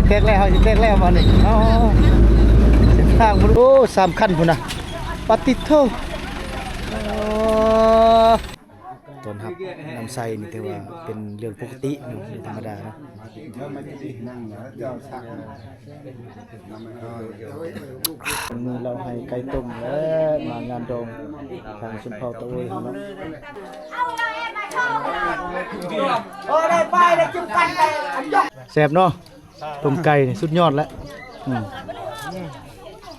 ແຕກແລ້ວ ເຮົາຊິແຕກແລ້ວບາດນີ້. ເອົາ ເສັ້ນທາງ ໂອ້ ສາມຄັນພຸ້ນນະ ປາຕິໂທ. ເອີ ຕ້ອນຮັບນຳໃຊ້ນີ້ຖືວ່າເປັນເລື່ອງປົກກະຕິເນາະ ເລື່ອງທຳມະດາເນາະ. ມື້ລາວໃຫ້ໄກ່ຕົ້ມ ແລະ ມາງານດອງທາງຊົນເຜົ່າຕາໂອ້ຍເຮົາເນາະ. ແຊບເນາະ ຕົ້ມໄກ່ນີ້ສຸດຍອດແຫຼະ. ອືມ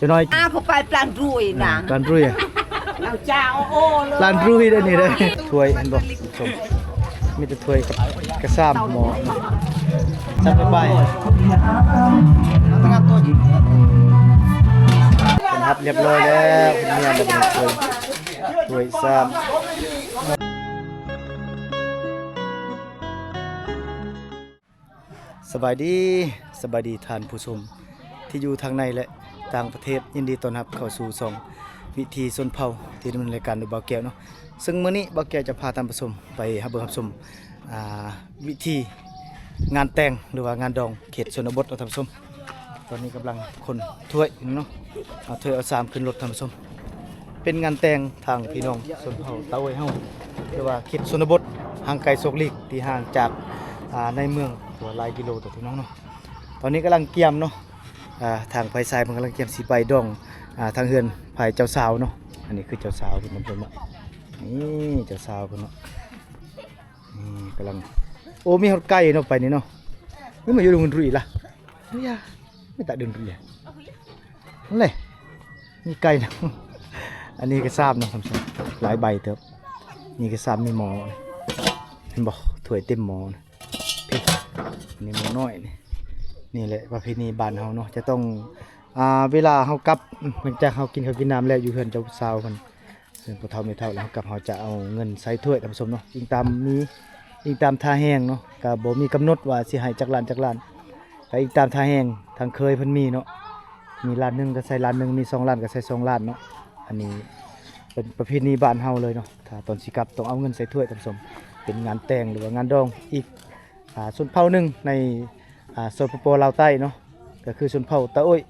ຈັກໜ້ອຍ ອາ ເຂົາໄປປານລຸຍນະ ປານລຸຍ ເອົາຈາໂອໂອເລີຍ ປານລຸຍເດ້ນີ້ເດ້. ຖ້ວຍເຫັນບໍ່ ມີແຕ່ຖ້ວຍກັບກະຊາມ ໝໍ້ ສະບາຍ. ເພິ່ນຮັບຮຽບຮ້ອຍແລ້ວ ເພິ່ນມີອັນໃດເພິ່ນຖ້ວຍ ຖ້ວຍຊາມ. ສະບາຍດີ ສະບາຍດີທ່ານຜູ້ຊົມທີ່ຢູ່ທາງໃນ ແລະ ຕ່າງປະເທດ, ຍິນດີຕ້ອນຮັບເຂົ້າສູ່ຊ່ອງວິຖີຊົນເຜົ່າ ທີ່ດຳເນີນລາຍການໂດຍບ່າວແກ້ວເນາະ. ເຊິ່ງມື້ນີ້ບ່າວແກ້ວຈະພາທ່ານຜູ້ຊົມໄປຮັບເບິ່ງຮັບຊົມ ອ່າ ວິຖີງານແຕ່ງ ຫຼືວ່າງານດອງເຂດຊົນນະບົດເນາະທ່ານຜູ້ຊົມ. ຕອນນີ້ກຳລັງຂົນຖ້ວຍເນາະ ເອົາຖ້ວຍເອົາຊາມຂຶ້ນລົດທ່ານຜູ້ຊົມ. ເປັນງານແຕ່ງທາງພີ່ນ້ອງຊົນເຜົ່າຕາໂອ້ຍເຮົາ ຫຼືວ່າເຂດຊົນນະບົດຫ່າງໄກສອກຫຼີກ ທີ່ຫ່າງຈາກ ອ່າ ໃນເມືອງຕົວຫຼາຍກິໂລຕົວະພີ່ນ້ອງເນາະ. ຕອນນີ້ກຳລັງກຽມເນາະ ອ່າ ທາງຝ່າຍຊາຍເພິ່ນກຳລັງກຽມຊິໄປດອງ ອ່າ ທາງເຮືອນຝ່າຍເຈົ້າສາວເນາະ. ອັນນີ້ຄືເຈົ້າສາວເພິ່ນນຳເພິ່ນເນາະ ນີ້ເຈົ້າສາວເພິ່ນເນາະ. ນີ້ກຳລັງ ໂອ້ ມີຮອດໄກ່ເນາະ ໄປນີ້ເນາະ. ນີ້ມາຢູ່ດົງລຸຍລະ ເອີຍ ມີແຕ່ດົງລຸຍ ຫັ້ນແຫຼະ ມີໄກ່ນຳ. ອັນນີ້ກະຊາມເນາະ ຫຼາຍໃບເຕີບ. ນີ້ກະຊາມ ມີໝໍ້ ເຫັນບໍ່ ຖ້ວຍເຕັມໝໍ້ນະ. ນີ້ໝໍ້ນ້ອຍນີ້ ນີ້ແຫຼະປະເພນີບ້ານເຮົາເນາະ ຈະຕ້ອງ ອ່າ ເວລາເຮົາກັບ ຫຼັງຈາກເຮົາກິນເຂົ້າກິນນ້ຳແລ້ວ ຢູ່ເຮືອນເຈົ້າສາວເພິ່ນ ເປັນຜູ້ເຖົ້າແມ່ເຖົ້າແລ້ວ ເຮົາກັບເຮົາຈະເອົາເງິນໃສ່ຖ້ວຍທ່ານຜູ້ຊົມເນາະ. ອີງຕາມມີ ອີງຕາມທ່າແຮງເນາະ ກະບໍ່ມີກຳນົດວ່າຊິໃຫ້ຈັກລ້ານຈັກລ້ານ ກະອີງຕາມທ່າແຮງ ທາງເຄີຍເພິ່ນມີເນາະ ມີລ້ານໜຶ່ງກະໃສ່ລ້ານໜຶ່ງ ມີສອງລ້ານກະໃສ່ສອງລ້ານເນາະ. ອັນນີ້ເປັນປະເພນີບ້ານເຮົາເລີຍເນາະ ຖ້າຕອນຊິກັບຕ້ອງເອົາເງິນໃສ່ຖ້ວຍທ່ານຜູ້ຊົມ. ເປັນງານແຕ່ງ ຫຼືວ່າງານດອງອີກ ອ່າ ຊົນເຜົ່າໜຶ່ງໃນ ອ່າ ສປປ ລາວໃຕ້ເນາະ ກະຄືຊົນເຜົ່າຕາໂອ້ຍ.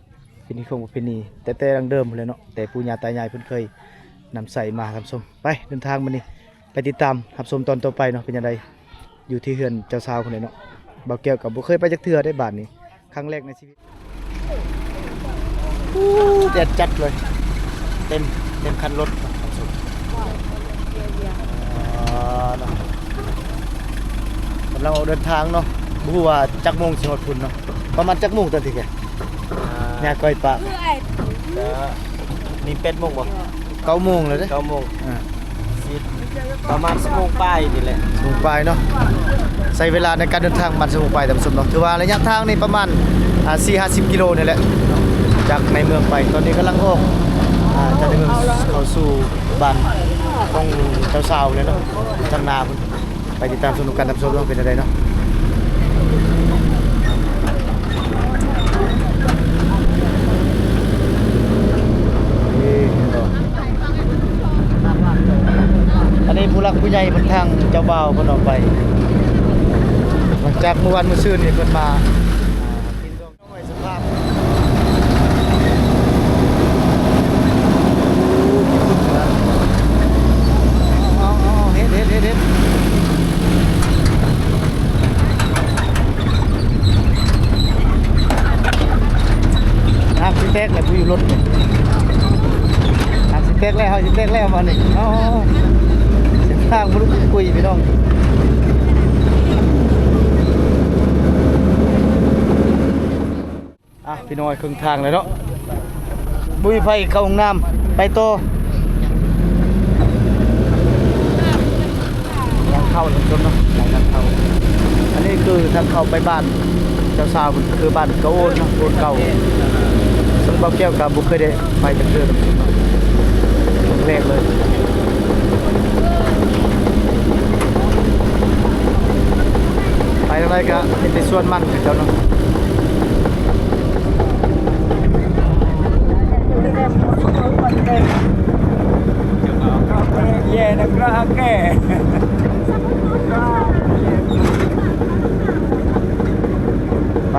ເປັນຮີດຄອງປະເພນີແຕ່ແຕ່ດັ້ງເດີມພຸ້ນແຫຼະເນາະ ແຕ່ປູ່ຍ່າຕາຍາຍເພິ່ນເຄີຍນຳໃຊ້ມາທ່ານຜູ້ຊົມ. ໄປເດີນທາງບາດນີ້ ໄປຕິດຕາມຮັບຊົມຕອນຕໍ່ໄປເນາະ ເປັນຈັ່ງໃດ ຢູ່ທີ່ເຮືອນເຈົ້າສາວພຸ້ນແຫຼະເນາະ. ບ່າວແກ້ວກະບໍ່ເຄີຍໄປຈັກເທື່ອເດ້ບາດນີ້ ຄັ້ງແລກໃນຊີວິດ. ອູ້ ແດດຈັດເລີຍ ເຕັມ ເຕັມຄັນລົດ ເອີ ເນາະ ກຳລັງອອກເດີນທາງເນາະ. ບໍ່ຮູ້ວ່າຈັກໂມງຊິຮອດພຸ້ນເນາະ ປະມານຈັກໂມງຕອນທີ່ແກ ອ່າ ຍ່າກ້ອຍປະ ກະມີແປດໂມງບໍ່? ເກົ້າໂມງແລ້ວເດ້ ເກົ້າໂມງ ອ່າ ສິບ ປະມານສິບໂມງປາຍນີ້ແຫຼະ ສິບໂມງປາຍເນາະ. ໃຊ້ເວລາໃນການເດີນທາງປະມານສິບໂມງປາຍທ່ານຜູ້ຊົມເນາະ ຖືວ່າໄລຍະທາງນີ້ປະມານ ອ່າ ສີ່ຫ້າສິບກິໂລນີ້ແຫຼະ ຈາກໃນເມືອງໄປ. ຕອນນີ້ກຳລັງອອກ ອ່າ ຈາກໃນເມືອງເຂົ້າສູ່ບ້ານຂອງເຈົ້າສາວແລ້ວເນາະ ທາງໜ້າພຸ້ນ. ໄປຕິດຕາມຊົມນຳກັນທ່ານຜູ້ຊົມເນາະ ເປັນຈັ່ງໃດເນາະ. ນີ້ເຫັນບໍ່ ອັນນີ້ຜູ້ຫຼັກຜູ້ໃຫຍ່ເພິ່ນ ທາງເຈົ້າບ່າວເພິ່ນອອກໄປ ຫຼັງຈາກມື້ວານມື້ຊືນນີ້ເພິ່ນມາ ອ່າ ກິນດອງ ເອົາໄວ້ສະພາບ ເອົາ ເອົາ ເຮັດ ເຮັດ ເຮັດ ເຮັດ ນ້ຳຊິແຕກແລ້ວ ຜູ້ຢູ່ລົດນີ້ ນ້ຳຊິແຕກແລ້ວ ເຮົາຊິແຕກແລ້ວບາດນີ້. ເອົາ ເສັ້ນທາງບໍ່ລຸກຄຸຍພີ່ນ້ອງ. ອ່ະ ພີ່ນ້ອງ ເຄິ່ງທາງແລ້ວເນາະ ບໍ່ມີໃຜເຂົ້າຫ້ອງນ້ຳ ໄປຕໍ່ ທາງເຂົ້າທ່ານຜູ້ຊົມເນາະ ທາງເຂົ້າ. ອັນນີ້ຄືທາງເຂົ້າໄປບ້ານເຈົ້າສາວ ຄືບ້ານກະໂອນເນາະ ໂອນເກົ່າ ເຊິ່ງບ່າວແກ້ວກະບໍ່ເຄີຍໄດ້ໄປຈັກເທື່ອ ຄັ້ງແລກເລີຍ. ໄປທາງໃດກະເຫັນແຕ່ສວນມັນເຂົາເຈົ້າເນາະ. ແຍ່ນະກະແກ່ ໄປ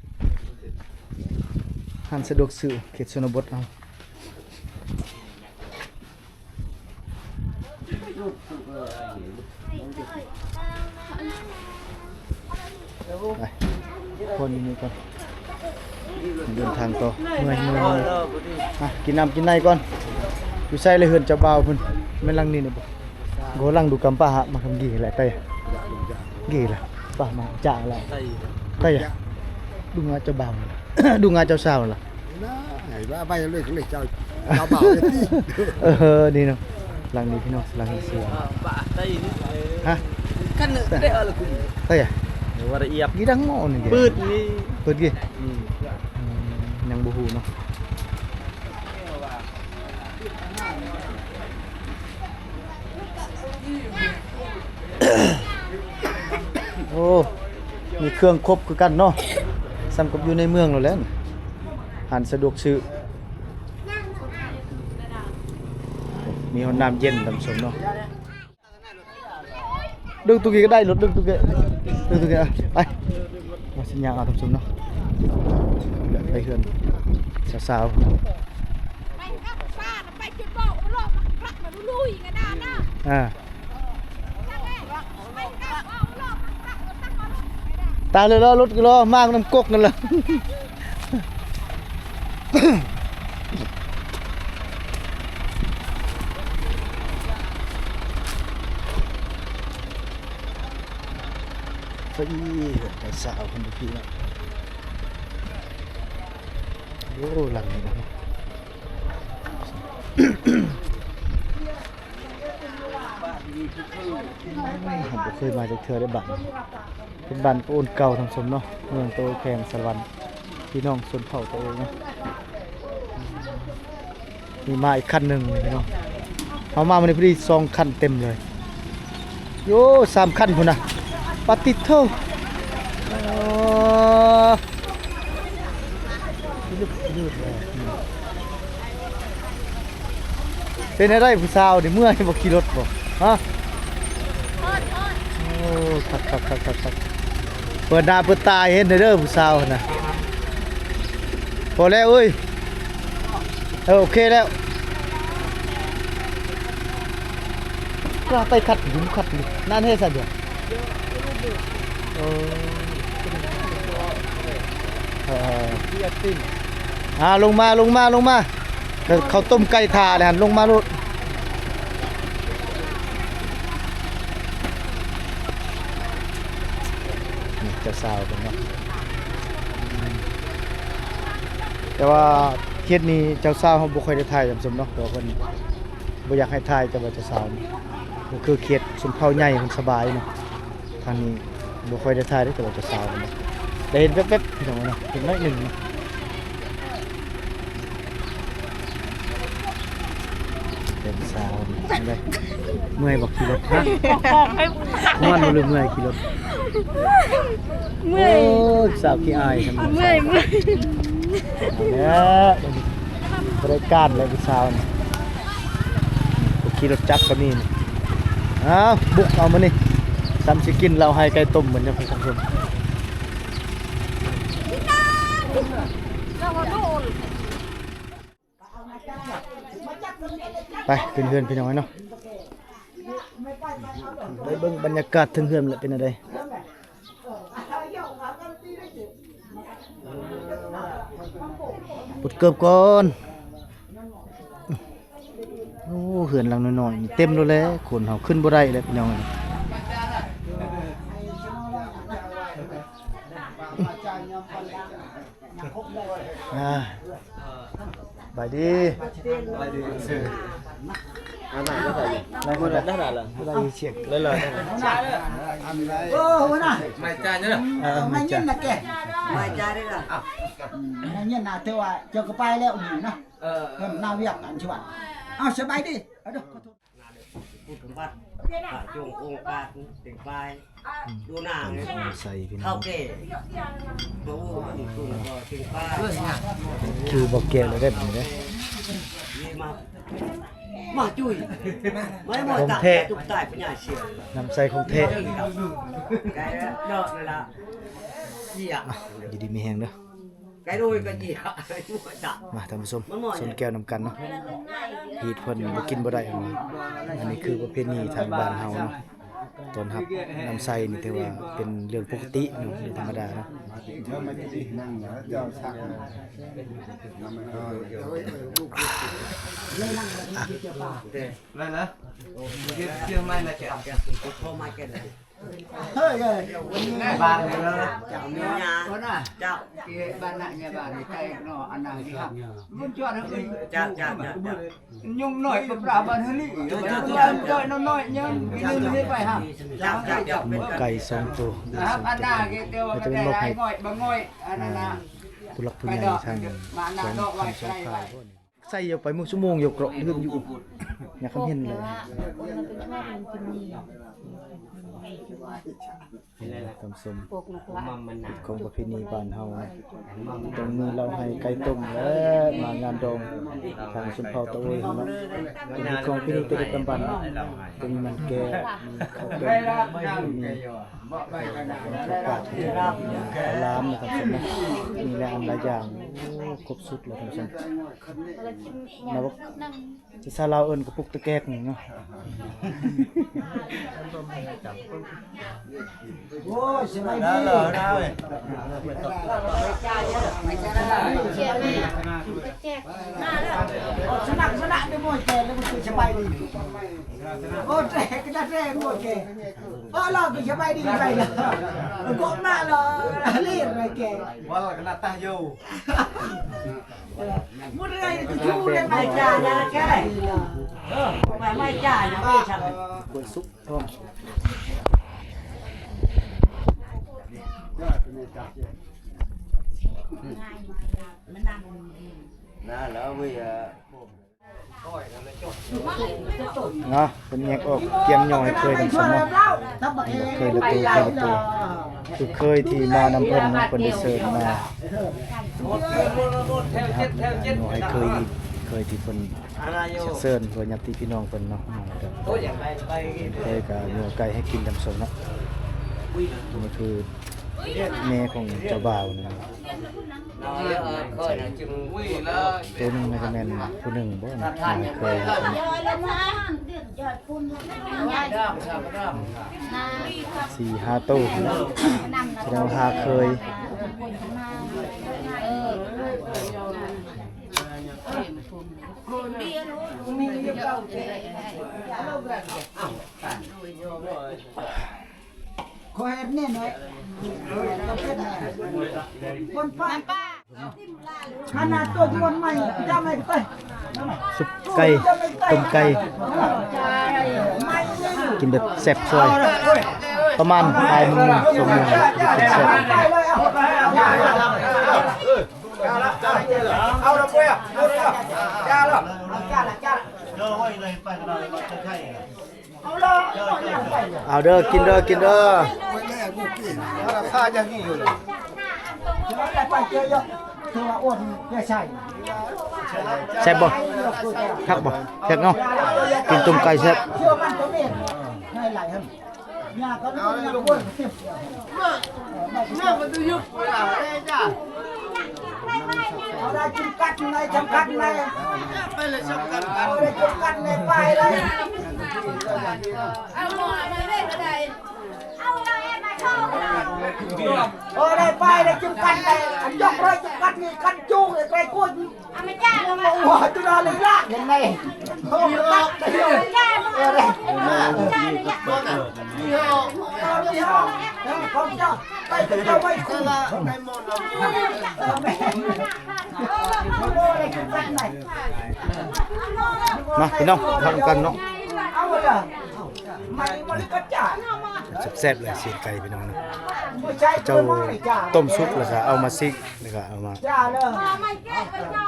ຮ້ານສະດວກຊື້ເຂດຊົນນະບົດເຮົາ. ໄປ ຄົນຢູ່ນີ້ກ່ອນ ເດີນທາງຕໍ່ ເມື່ອຍ ເມື່ອຍ ເມື່ອຍ. ອ່ະ ກິນນ້ຳກິນໃນກ່ອນ. ຢູ່ໃສລະເຮືອນເຈົ້າບ່າວເພິ່ນ? ແມ່ນຫຼັງນີ້ນະບໍ່? ໂກຫຼັງດູກຳປະຫະ ມາຄຳກີ້ແຫຼະ ໄຕ ກີ້ລະ ປະມາຈາລະ ໄຕ ດຸງາເຈົ້າບ່າວ ດຸງາເຈົ້າສາວລະ. ນາ ໃຫ້ວ່າໄປເລີຍ ເລີຍເຈົ້າ ເຈົ້າບ່າວເລີຍຕິ. ເອີ ນີ້ເນາະ ຫຼັງນີ້ພີ່ນ້ອງ ຫຼັງນີ້ຊື່ ປະໄຕນີ້ ຮະ ຄັນໄດ້ເອົາລະ ໄຕ ວ່າລະອຽບ ນີ້ດັງໝໍນີ້ ເປີດນີ້ ເປີດກີ້ ອືມ ອືມ ຍັງບໍ່ຮູ້ເນາະ. ໂອ້ ມີເຄື່ອງຄົບຄືກັນເນາະ ສ່ຳກັບຢູ່ໃນເມືອງໂລດແຫຼະ. ຮ້ານສະດວກຊື້ ມີຮອດນ້ຳເຢັນ ທ່ານຜູ້ຊົມເນາະ. ດຶງຕຸກກີ້ກໍໄດ້ ລົດດຶງຕຸກກີ້ ດຶງຕຸກກີ້ ໄປ ມາສັນຍາເອົາທ່ານຜູ້ຊົມເນາະ ໄປເຮືອນສາວໆ ອ່າ ຕາຍແລ້ວ ລົດກໍລໍມານຳກົກນັ້ນລະ. ເອີຍ ເຮືອນເຈົ້າສາວເພິ່ນຢູ່ພີ້ເນາະ. ໂອ້ ຫຼັງນີ້ນະ ເຮົາບໍ່ເຄີຍມາຈັກເທື່ອເດ້ ບ້ານ ເປັນບ້ານໂອນເກົ່າທ່ານຜູ້ຊົມເນາະ ເມືອງໂຕແຂວງສາລະວັນ ພີ່ນ້ອງຊົນເຜົ່າໂຕເອງເນາະ. ນີ້ມາອີກຄັນໜຶ່ງພີ່ນ້ອງ ເຮົາມາມື້ນີ້ພໍດີສອງຄັນເຕັມເລີຍ. ໂອ້ ສາມຄັນພຸ້ນນະ ປາຕິດໂທ. ເປັນແນວໃດຜູ້ສາວນີ້ ເມື່ອຍບໍ່ຂີ່ລົດບໍ່? ຮະ? ໂອ້ ຄັກໆໆໆ ເປີດໜ້າເປີດຕາໃຫ້ເຫັນແດ່ເດີຜູ້ສາວຫັ້ນນະ. ພໍແລ້ວເອີຍ ເອີ ໂອເຄແລ້ວ. ກະໄປຂັດຢູ່ ຂັດຢູ່ ນັ້ນເຮັດຊັ້ນເດ. ເອີ ເອີ ເອີ ອ່າ ລົງມາ ລົງມາ ລົງມາ ເຂົາຕົ້ມໄກ່ຖ້າແລ້ວຫັ້ນ ລົງມາໂລດ. ນີ້ເຈົ້າສາວເພິ່ນເນາະ ແຕ່ວ່າເຂດນີ້ເຈົ້າສາວເຮົາບໍ່ຄ່ອຍໄດ້ຖ່າຍທ່ານຜູ້ຊົມເນາະ ເພາະວ່າເພິ່ນບໍ່ຢາກໃຫ້ຖ່າຍ ແຕ່ວ່າເຈົ້າສາວນີ້ ກໍຄືເຂດຊົນເຜົ່າໃຫຍ່ ເພິ່ນສະບາຍເນາະ. ທາງນີ້ບໍ່ຄ່ອຍໄດ້ຖ່າຍເດ້ ແຕ່ວ່າເຈົ້າສາວເພິ່ນນະ ໄດ້ເຫັນແປັບໆ ພີ່ນ້ອງເນາະ ເຫັນໜ້ອຍໜຶ່ງເນາະ. ເປັນສາວຈັ່ງໃດ ເມື່ອຍບໍ່ຂີ່ລົດ? ຮະ ມ່ວນບໍ່ ຫຼືເມື່ອຍຂີ່ລົດ? ເມື່ອຍ. ໂອ້ຍ ສາວຂີ້ອາຍຊັ້ນ ເມື່ອຍ ເມື່ອຍ. ເອົາແລ້ວ ບໍລິການແລ້ວຜູ້ສາວນີ້ ໄປຂີ່ລົດຈັກກໍມີນີ້. ອ້າວ ບຸກເອົາມື້ນີ້ ສ່ຳຊິກິນເຫຼົ້າໄຮ່ໄກ່ຕົ້ມເໝືອນກັນ ທ່ານຜູ້ຊົມ. ໄປຂຶ້ນເຮືອນພີ່ນ້ອງເນາະ ໄປເບິ່ງບັນຍາກາດເທິງເຮືອນແຫຼະ ເປັນແນວໃດ. ປົດເກີບກ່ອນ. ໂອ້ ເຮືອນຫຼັງນ້ອຍໆນີ້ເຕັມໂລດແຫຼະ ຄົນເຮົາຂຶ້ນບໍ່ໄດ້ແຫຼະພີ່ນ້ອງເອີຍ. ອ່າ ບ ສະບາຍດີ ສະບາຍດີ ອັນນັ້ນໄດ້ລະ ໄດ້ລະ ໄດ້ຍິນສຽງ ໄດ້ລະ ໂອ້ ຫົວໜ້າ ໄມ້ຈານເດີ ເອີ ໄມ້ຈານ ໄມ້ຍິນນະແກ ໄມ້ຈານເດີ ໄມ້ຍິນນະ ແຕ່ວ່າເຈົ້າກໍໄປແລ້ວນີ້ນະ ເອີ ນາວຽກອັນຊວນ ເອົາ ສະບາຍດີ ເອົາເດີ ຂອໂທດ ພຸດບັດ ພະຈົງອົງກາດເຕັງປາຍ ອືມ ດູໜ້າ ໃສ່ພີ່ນ້ອງ ເຖົ້າແກ່ ບໍ່ຮູ້ເປັນຄົນບໍ່ເຕັງປາຍ ຄືບໍ່ແກ່ແລ້ວເດ້ນີ້ເດ້ ມາ ມາຈຸ້ຍ ມາ ມາ ຂອງແທ້ ຕາຍ ຕຸກຕາຍ ພະຍາເສຍ ນ້ຳໃສຂອງແທ້ ໄກ່ດອກນີ້ລະ ເສຍ ອ່ະ ຢູ່ດີມີແຮງເດີ ມາ ທ່ານຜູ້ຊົມ ຊົນແກ້ວນຳກັນເນາະ ຮີດເພິ່ນບໍ່ກິນບໍ່ໄດ້ ອັນນີ້ຄືປະເພນີທາງບ້ານເຮົາເນາະ ຕ້ອນຮັບນ້ຳໃສນີ້ຖືວ່າເປັນເລື່ອງປົກກະຕິເນາະ ເລື່ອງທຳມະດາເນາະ ແມ່ນນະ ເຮັດເຊື່ອໄມ້ນະແກ ເຮີ້ຍ ບ້ານເລີຍ ເຈົ້າ ເຈົ້າ ບ້ານນະຍາບ້ານໃກ້ເນາະ ອັນນັ້ນນີ້ຄັບ ບຸນຈອດເຮີ້ຍ ເຈົ້າ ເຈົ້າ ເຈົ້າ ຍຸງໜ້ອຍປະປາບ້ານເຮີລີ ເຈົ້າ ເຈົ້າ ເຈົ້າ ເຈົ້າ ນ້ອຍຍັງ ເຈົ້າ ເຈົ້າ ເຈົ້າ ເຈົ້າ ເປັນໄກ່ສອງໂຕ ອັນນັ້ນກໍຈະເປັນມອບໃຫ້ຜູ້ຫຼັກຜູ້ໃຫຍ່ທາງແຂວງຄຳສົງຂາຍ ໃສ່ເອົາໄປມື້ຊົ່ວໂມງຢູ່ເກາະເຮືອນຢູ່ ຍາກຄຳເຫັນເລີຍ ທ່ານຜູ້ຊົມ ຂອງປະເພນີບ້ານເຮົານະ ຕ້ອງມີເຫຼົ້າໄຮ່ໄກ່ຕົ້ມ ແລະ ມາງານດອງ ທາງຊົນເຜົ່າຕາໂອຍເຮົາເນາະ ເປັນຮີດຄອງປະເພນີແຕ່ດຶກດຳບັນເນາະ ຕ້ອງມີມັນແກ້ວ ມີເຂົ້າຕົ້ມ ມີເຂົ້າປາດ ເຂົ້າຫຼາມນະ ທ່ານຜູ້ຊົມນະ ມີຫຼາຍອັນຫຼາຍຢ່າງ ໂອ້ ຄົບສຸດແລ້ວທ່ານຜູ້ຊົມ ລາວ ພາສາລາວເອີ້ນກະປຸກຕະແກກນີ້ເນາະ ໂອ້ຍ ສະບາຍດີ ສະໜັກ ສະໜັກ ໄດ້ໝວຍແກ ແລ້ວມັນຄືສະບາຍດີ ໂອ້ ແຕກກະແຕກໝວຍແກ ໂອ້ ລາວຄືສະບາຍດີໄປລະ ກອມມາລະ ເລີຍໄປແກ ວ່າລະກະນະຕາໂຍ ໄມ້ຈານນະແກ ເອີ ໄມ້ຈານນະ ກວນສຸກພ້ອມ ນະ ເພິ່ນແຍກອອກ ກຽມຍໍໃຫ້ເຄີຍນຳຊັ້ນເນາະ ເຄີຍລະໂຕ ເຄີຍລະໂຕ ຄືເຄີຍທີ່ມານຳເພິ່ນເນາະ ເພິ່ນໄດ້ເຊີນມາ ຍໍໃຫ້ເຄີຍອີກ ເຄີຍທີ່ເພິ່ນ ເຊີນເພື່ອຍາດຕິພີ່ນ້ອງເພິ່ນເນາະ ເຄີຍກະຍໍໄກ່ໃຫ້ກິນນຳຊັ້ນເນາະ ນີ້ຄືແມ່ຂອງເຈົ້າບ່າວນີ້ ໂຕໜຶ່ງນີ້ກະແມ່ນຜູ້ໜຶ່ງບໍ່ນະ ເຄີຍ ສີ່ຫ້າໂຕ ສະແດງວ່າຫ້າເຄີຍ ຂໍເຮັດແນ່ໜ້ອຍ ຄົນປ້າ ອັນນັ້ນໂຕທີ່ມັນໃໝ່ ຈະໃໝ່ໄປ ຊຸບໄກ່ ຕົ້ມໄກ່ ກິນແບບແຊບຊ່ອຍ ປະມານບ່າຍໂມງ ສອງໂມງ ກິນແຊບ ເອົາລະ ເອົາລະ ເອົາລະ ເອົາລະ ເອົາເດີ ກິນເດີ ກິນເດີ ແຊບບໍ່? ຄັກບໍ່? ແຊບເນາະ ກິນຕົ້ມໄກ່ແຊບ. ເອົາໄດ້ຈຸ້ມກັດໃນຈຳກັດໃນ ໄປເລີຍຈຳກັດ ເອົາໄດ້ຈຸ້ມກັດໃນໄປເລີຍ ເອົາໝໍມາເລີຍກໍໄດ້ ເອົາເອົາແອມາໂຊ ເອົາໄດ້ໄປໄດ້ຈຸ້ມກັດໃນ ອັນຍົກເລີຍຈຸ້ມກັດນີ້ ກັດຈູ້ໃກ້ກຸ້ຍ ອາມາຈ້າ ໂອ້ໂຫ ຈຸລາເລີຍລາກເຫັນໄໝ ໂອ້ ຕັກ ອາມາຈ້າ. ມາພີ່ນ້ອງ ເຂົ້ານຳກັນເນາະ. ແຊບໆ ເລີຍ ຊີ້ນໄກ່ພີ່ນ້ອງເນາະ. ເຈົ້າຕົ້ມສຸກ ແລ້ວກໍເອົາມາຊີກ ແລ້ວກໍເອົາມາ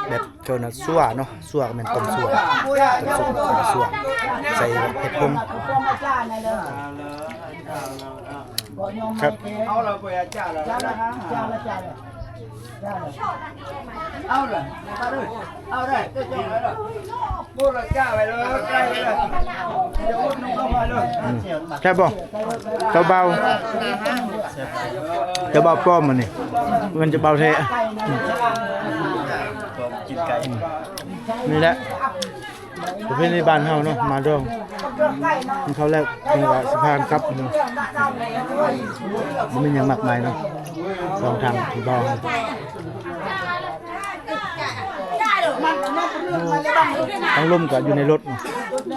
ແບບ ເຈົ້ານະ ຊົ່ວເນາະ, ຊົ່ວກໍແມ່ນຕົ້ມຊົ່ວ, ຕົ້ມສຸກ ຕົ້ມຊົ່ວ ໃສ່ເຫັດຜົງ ຄັບ. ເອົາເລີຍ ເອົາເລີຍ ໂອ້ ລະຈ້າໄປເລີຍ ໄປເລີຍ ອືມ ແຊບບໍ່ ເຈົ້າບ່າວ? ເຈົ້າບ່າວປອມອັນນີ້ ແມ່ນເຈົ້າບ່າວແທ້. ກິນໄກ່ ອືມ ນີ້ແຫຼະ ປະເພນີບ້ານເຮົາເນາະ ມາດອງ ກິນເຂົ້າແລ້ວ ເພິ່ນກໍຊິພາກັນກັບເນາະ. ບໍ່ມີຫຍັງມາກມາຍເນາະ ສອງທາງເວົ້າ. ທາງລົມກໍຢູ່ໃນລົດເນາະ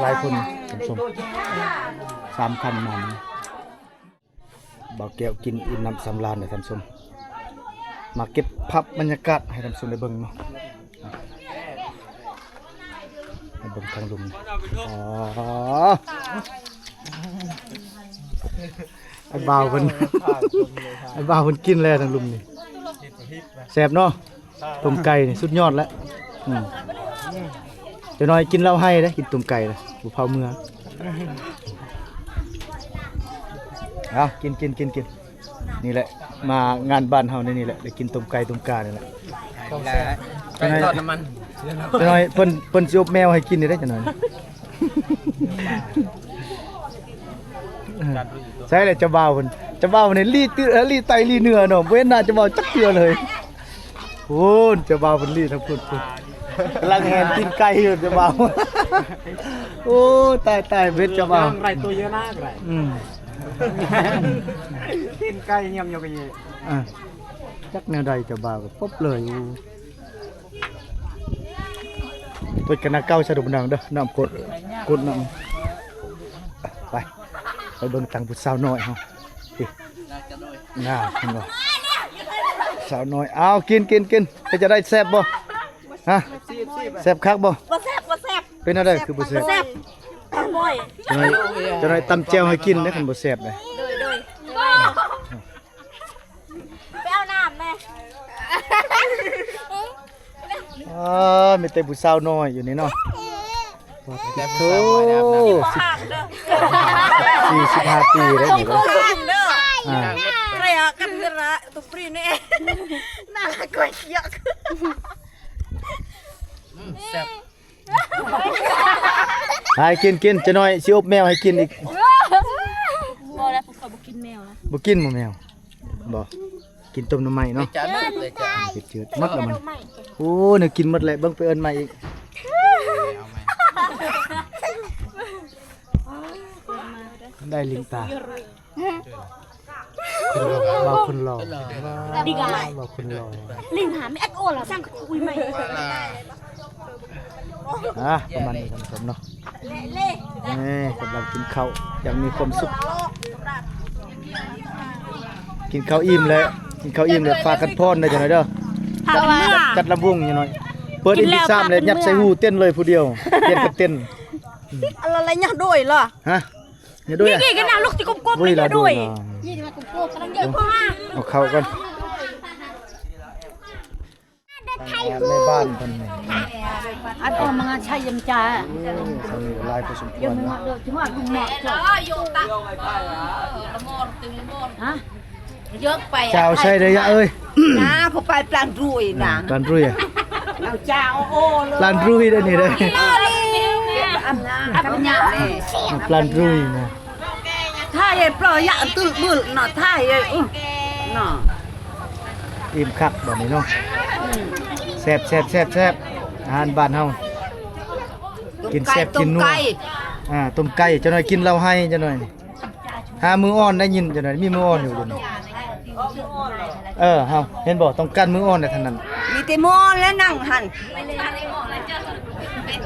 ຫຼາຍຄົນ ທ່ານຜູ້ຊົມ ສາມຄັນມານີ້. ບ່າວແກ້ວກິນອີ່ມໜຳສຳລານເດີທ່ານຜູ້ຊົມ ມາເກັບພາບບັນຍາກາດໃຫ້ທ່ານຜູ້ຊົມໄດ້ເບິ່ງເນາະ. ໃຫ້ເບິ່ງທາງລຸ່ມ ອໍ ອ້າຍບ່າວເພິ່ນ ອ້າຍບ່າວເພິ່ນກິນແລ້ວທາງລຸ່ມນີ້ ແຊບເນາະ. ຕົ້ມໄກ່ນີ້ສຸດຍອດແລ້ວ ອືມ ຈັກໜ້ອຍກິນເຫຼົ້າໄຮ່ເດ້ ກິນຕົ້ມໄກ່ນະ ບໍ່ພາວເມືອ. ເອົາ ກິນ ກິນ ກິນ ກິນ ນີ້ແຫຼະ ມາງານບ້ານເຮົາໃນນີ້ແຫຼະ ໄດ້ກິນຕົ້ມໄກ່ຕົ້ມການີ້ແຫຼະ. ຈັກໜ້ອຍ ຈັກໜ້ອຍເພິ່ນ ເພິ່ນຊິອົບແມວໃຫ້ກິນນີ້ເດ້ ຈັກໜ້ອຍ. ໃຊ່ແຫຼະ ເຈົ້າບ່າວເພິ່ນ ເຈົ້າບ່າວນີ້ລີ້ ລີ້ໃຕ້ລີ້ເໜືອເນາະ ບໍ່ເຫັນໜ້າເຈົ້າບ່າວຈັກເທື່ອເລີຍ. ພຸ້ນ ເຈົ້າບ່າວເພິ່ນລີ້ທາງພຸ້ນ ພຸ້ນ ກຳລັງແຫນຕີນໄກ່ຢູ່ເຈົ້າບ່າວ. ໂອ້ ຕາຍ ຕາຍ ເບັດເຈົ້າບ່າວ ໄດ້ຕົວເຍອະນາກໍໄດ້ ອືມ ຕີນໄກ່ຍ່ຳຢູ່ກໍຢູ່ ອ່າ ຈັກແນວໃດເຈົ້າບ່າວກໍປົບເລີຍ. ໂອ້ ເປີດກັນໜ້າເກົ່າຊະເດີພີ່ນ້ອງເດີ ນ້ຳກົດ ກົດນ້ຳ. ໄປ ໄປເບິ່ງທາງຜູ້ສາວນ້ອຍເຮົາ ນີ້ ໜ້າ ເຫັນບໍ່ ສາວນ້ອຍ. ເອົາ ກິນ ກິນ ກິນ ເປັນຈັ່ງໃດ ແຊບບໍ່? ຮະ ແຊບຄັກບໍ່? ບໍ່ແຊບ ບໍ່ແຊບ. ເປັນແນວໃດຄືບໍ່ແຊບ? ບໍ່ແຊບ ຕຳບໍ່ ຈັກໜ້ອຍ ຈັກໜ້ອຍຕຳແຈ່ວໃຫ້ກິນເດ້ ຄັນບໍ່ແຊບເດ້. ໂດຍ ໂດຍ ໄປເອົານ້ຳແດ່. ອໍ ມີແຕ່ຜູ້ສາວນ້ອຍຢູ່ນີ້ເນາະ. ໂອ້ ສີ່ສິບຫ້າປີແລ້ວນີ້ເດີ ອ່າ ອືມ ແຊບ. ໃຫ້ກິນ ກິນ ຈັກໜ້ອຍຊິອົບແມວໃຫ້ກິນອີກ. ບໍ່ແລ້ວ ພວກເຂົາບໍ່ກິນແມວນະ. ບໍ່ກິນບໍ່ແມວ? ບໍ່ ກິນຕົ້ມໜໍ່ໄມ້ເນາະ. ເປັດຈືດ ໝົດແລ້ວມັນ. ໂອ້ ແນວກິນໝົດແລ້ວ ເບິ່ງໄປເອີ້ນໃໝ່ອີກ. ໄດ້ລິງຕາ. ເວົ້າຄົນຫຼໍ່ ດີກວ່າ ເວົ້າຄົນຫຼໍ່ ລິງຫາແມ່ອັດໂອລະ ສ້າງຄຸຍໃໝ່. ອ່າ ປະມານນີ້ທ່ານຜູ້ຊົມເນາະ. ນີ້ກຳລັງກິນເຂົ້າຢ່າງມີຄວາມສຸກ. ກິນເຂົ້າອີ່ມແລ້ວ ກິນເຂົ້າອີ່ມແລ້ວ ຝາກກັນພອນໄດ້ຈັ່ງໃດເດີ. ຈັດລຳວົງຈັ່ງໜ້ອຍ ເປີດເອັມພີສາມແລ້ວ ຍັດໃສ່ຫູເຕັ້ນເລີຍຜູ້ດຽວ ປ່ຽນກັນເຕັ້ນ. ອາລະໄລຍະໂດຍລະ ຮະ? ນີ້ ນີ້ກໍນາງລູກຊິກົມໆ ນີ້ໂດຍ. ເອົາເຂົ້າກ່ອນ ແມ່ບ້ານເພິ່ນ. ອັນອອກມາໃຊ້ຍຳຈາ ຫຼາຍພໍສົມຄວນເນາະ. ຮະ? ເຈົ້າໃຊ້ໄດ້ຍະເອີຍ. ນາ ຜູ້ໄປປານລຸຍນະ ປານລຸຍ ເອົາເຈົ້າ ໂອ້ ປານລຸຍໄດ້ນີ້ເດ້. ອັນນາ ອັນນາ ປານລຸຍນະ. ຖ້າເຮັດປລໍຍະຕຶລບຶລເນາະ ຖ້າເຮັດ ເນາະ. ອີ່ມຄັກບາດນີ້ເນາະ. ອືມ ແຊບ ແຊບ ແຊບ ແຊບ ອາຫານບ້ານເຮົາ ກິນແຊບກິນນົວ. ຕົ້ມໄກ່ ອ່າ ຕົ້ມໄກ່ ຈັກໜ້ອຍກິນເຫຼົ້າໄຮ່ ຈັກໜ້ອຍ. ຫາມື້ອ່ອນໄດ້ຍິນ ຈັກໜ້ອຍມີມື້ອ່ອນຢູ່ດຽວນີ້. ເອີ ເຮົາເຫັນບໍ່ ຕ້ອງການມື້ອ່ອນໄດ້ທັງນັ້ນ. ມີແຕ່ມື້ອ່ອນແລ້ວນັ່ງຫັ້ນ.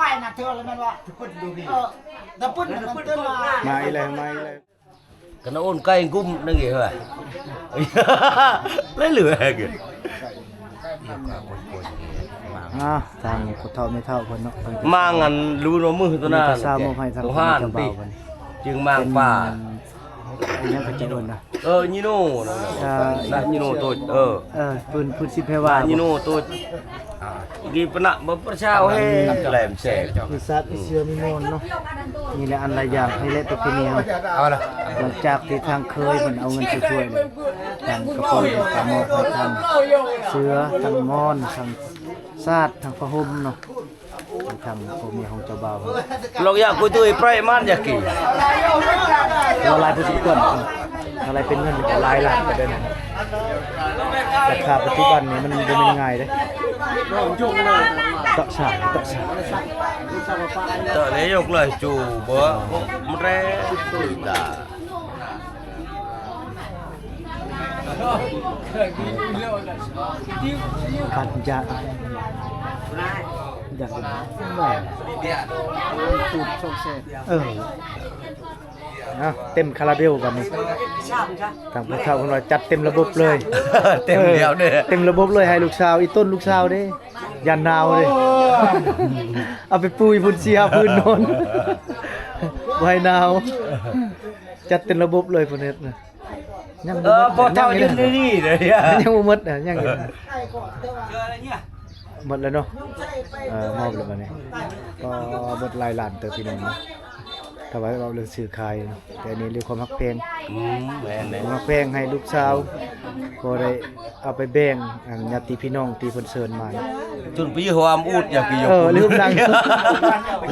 ປນະເທື່ອລະແມ່ນວ່າ ເອີ ຕະປຶ້ນນະມັນເຕືອນວ່າ ມາອີກແລ້ວ ມາອີກແລ້ວ ກະນະໂອນໄກ່ກຸ້ມນັ້ນເອງເຮີ້ຍ ເລື້ອຍໆ ອ້າວ ທາງພໍ່ເຖົ້າແມ່ເຖົ້າເພິ່ນເນາະ ເພິ່ນກໍ ມາງອັນ ລູນວ່າມື້ຕົວໜ້າ ມີແຕ່ຊາວມອບໃຫ້ທາງ ໂຕຫ້ານຕິ ເຈົ້າບ່າວເພິ່ນ ຈຶ່ງມາງປ່າ ເປັນອັນ ອັນຫຍັງເຂົາເຈົ້າເອີ້ນນະ ເອີ ຍິໂນ ນະ ອ່າ ນະ ຍິໂນໂຕ ເອີ ເອີ ພື້ນ ພື້ນສິບແພວາ ນະ ຍິໂນໂຕ ອ່າ ກີປະນະ ບໍ່ປະຊາເຮົ ແຫຼມແສງ ມີສັດ ມີເສືອ ມີມອນເນາະ ນີ້ແຫຼະ ອັນຫຼາຍຢ່າງ ນີ້ແຫຼະປະເພນີເຮົາ ເອົາລະ ຫຼັງຈາກທີ່ທາງເຄີຍເພິ່ນເອົາເງິນໄປຊ່ວຍເລີຍ ທາງກະປອຍກໍມອບໃຫ້ທາງເສືອ ທາງມອນ ທາງສາດ ທາງຜ້າຫົ່ມເນາະ ທາງພໍ່ແມ່ຂອງເຈົ້າບ່າວ ລອກຢາກກຸຍຕຸ້ຍໄປມານຢາກກິນ ວ່າຫຼາຍພໍສົມຄວນ ອາໄລເປັນເງິນກໍຫຼາຍລ້ານກໍໄດ້ນັ້ນ ລາຄາປັດຈຸບັນນີ້ມັນບໍ່ແມ່ນງ່າຍເດ້ ຕັກສາ ຕັກສາ ຕະເລຍົກເລີຍຈູບໍ່ ມັນແລ ຕາ ປັນຢາກ ຢາກ ເອີ ເອົາ ເຕັມຄາລາເບວບັດນີ້. ທາງຜູ້ເຖົ້າເພິ່ນວ່າຈັດເຕັມລະບົບເລີຍ. ເຕັມແລ້ວເດ້ ເຕັມລະບົບເລີຍ ໃຫ້ລູກສາວ ອີ່ຕົ້ນລູກສາວເດ້ ຢ້ານໜາວເດ້. ເອົາໄປປູຢູ່ພຸ້ນ ສີ່ຫ້າຜືນນອນ ບໍ່ໃຫ້ໜາວ. ຈັດເຕັມລະບົບເລີຍເພິ່ນເຮັດນະ. ຍັງ ເອີ ບໍ່ໝົດ ບໍ່ເຖົ້າ ຍັງ ຍັງຢູ່ນີ້ເດ້ ຍັງບໍ່ໝົດນະ ຍັງຢູ່. ໝົດແລ້ວເນາະ ເອີ ມອບແລ້ວບັດນີ້. ກໍໝົດຫຼາຍລ້ານເຕີບພີ່ນ້ອງເນາະ ຖ້າວ່າເວົ້າເລື່ອງຊື້ຂາຍເນາະ. ແຕ່ອັນນີ້ເລື່ອງຄວາມຮັກແພງ ອືມ ແມ່ນໆ ຄວາມຮັກແພງໃຫ້ລູກສາວ ກໍໄດ້ເອົາໄປແບ່ງ ອັນ ຍາດຕິພີ່ນ້ອງທີ່ເພິ່ນເຊີນມາ. ຈົນໄປຢູ່ຫົວອຳອູດຢາກກິນ ເອີ ລືມນັ່ງ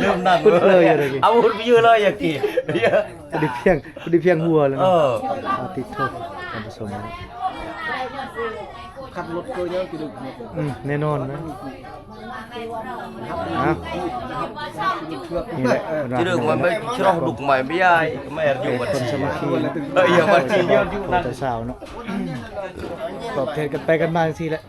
ລືມນັ່ງ ອຳອູດໄປຢູ່ເລີຍຢາກກິນ. ພໍດີພຽງ ພໍດີພຽງຫົວແລ້ວເນາະ. ເອີ ຕິດໂທດທ່ານຜູ້ຊົມ. ຂັບລົດເກີຍັງຊິດຶກ ອືມ ແນ່ນອນນະ. ຮະ ນີ້ແຫຼະ ຊິດຶກມັນໄປຊະລໍກດຸກໄມ້ໄປຍາຍ ມາແອບຢູ່ບັນຊີ ສາມັກຄີ ເອີ ຢູ່ບັນຊີ ຢູ່ ຢູ່ນັ້ນ ສາວເນາະ ຕອບແທນກັນໄປກັນມາຈັ່ງຊີ້ແຫຼະ.